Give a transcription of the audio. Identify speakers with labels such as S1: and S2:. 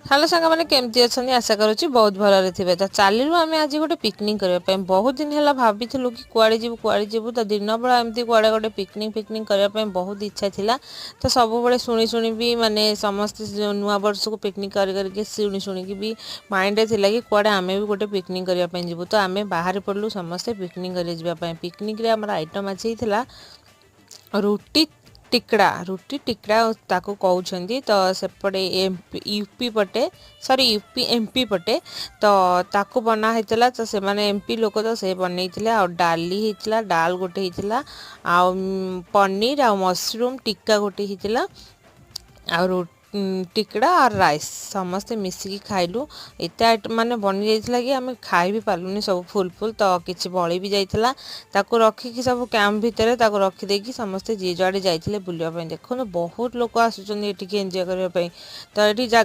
S1: Hello ସାଙ୍ଗମାନେ, କେମିତି ଅଛନ୍ତି? ଆଶା କରୁଛି ବହୁତ ଭଲରେ ଥିବେ। ତ ଚାଲିଲୁ ଆମେ ଆଜି ଗୋଟେ ପିକନିକ୍ କରିବା ପାଇଁ। ବହୁତ ଦିନ ହେଲା ଭାବିଥିଲୁ କି କୁଆଡ଼େ ଯିବୁ, କୁଆଡ଼େ ଯିବୁ। ତ ଦିନ ବେଳା ଏମିତି କୁଆଡ଼େ ଗୋଟେ ପିକନିକ୍ ଫିକନିକ୍ କରିବା ପାଇଁ ବହୁତ ଇଚ୍ଛା ଥିଲା। ତ ସବୁବେଳେ ଶୁଣି ଶୁଣି ବି, ମାନେ ସମସ୍ତେ ନୂଆ ବର୍ଷକୁ ପିକନିକ୍ କରି କରିକି ଶୁଣି ଶୁଣିକି ବି ମାଇଣ୍ଡରେ ଥିଲା କି କୁଆଡ଼େ ଆମେ ବି ଗୋଟେ ପିକନିକ୍ କରିବା ପାଇଁ ଯିବୁ। ତ ଆମେ ବାହାରି ପଡ଼ିଲୁ ସମସ୍ତେ ପିକନିକ୍ କରି ଯିବା ପାଇଁ। ପିକନିକ୍ରେ ଆମର ଆଇଟମ୍ ଆଜି ହେଇଥିଲା ରୁଟି ଟିକଡ଼ା। ରୁଟି ଟିକଡ଼ା ତାକୁ କହୁଛନ୍ତି। ତ ସେପଟେ ଏମ୍ପି ୟୁପି ପଟେ, ସରି, ୟୁପି ଏମ୍ପି ପଟେ ତ ତାକୁ ବନା ହେଇଥିଲା। ତ ସେମାନେ ଏମ୍ପି ଲୋକ, ତ ସେ ବନେଇଥିଲେ। ଆଉ ଡାଲି ହେଇଥିଲା, ଡାଲ ଗୋଟେ ହେଇଥିଲା, ଆଉ ପନିର ଆଉ ମସରୁମ୍ ଟିକ୍କା ଗୋଟେ ହେଇଥିଲା, ଆଉ ଟିକଡ଼ା ଆଉ ରାଇସ୍। ସମସ୍ତେ ମିଶିକି ଖାଇଲୁ। ଏତେ ଆଇଟମ୍ ମାନେ ବନି ଯାଇଥିଲା କି ଆମେ ଖାଇ ବି ପାରିଲୁନି ସବୁ ଫୁଲ୍ ଫୁଲ୍। ତ କିଛି ବଳି ବି ଯାଇଥିଲା। ତାକୁ ରଖିକି ସବୁ କ୍ୟାମ୍ପ ଭିତରେ ତାକୁ ରଖିଦେଇକି ସମସ୍ତେ ଯିଏ ଯୁଆଡ଼େ ଯାଇଥିଲେ ବୁଲିବା ପାଇଁ। ଦେଖନ୍ତୁ, ବହୁତ ଲୋକ ଆସୁଛନ୍ତି ଏଠିକି ଏନ୍ଜୟ କରିବା ପାଇଁ। ତ ଏଠି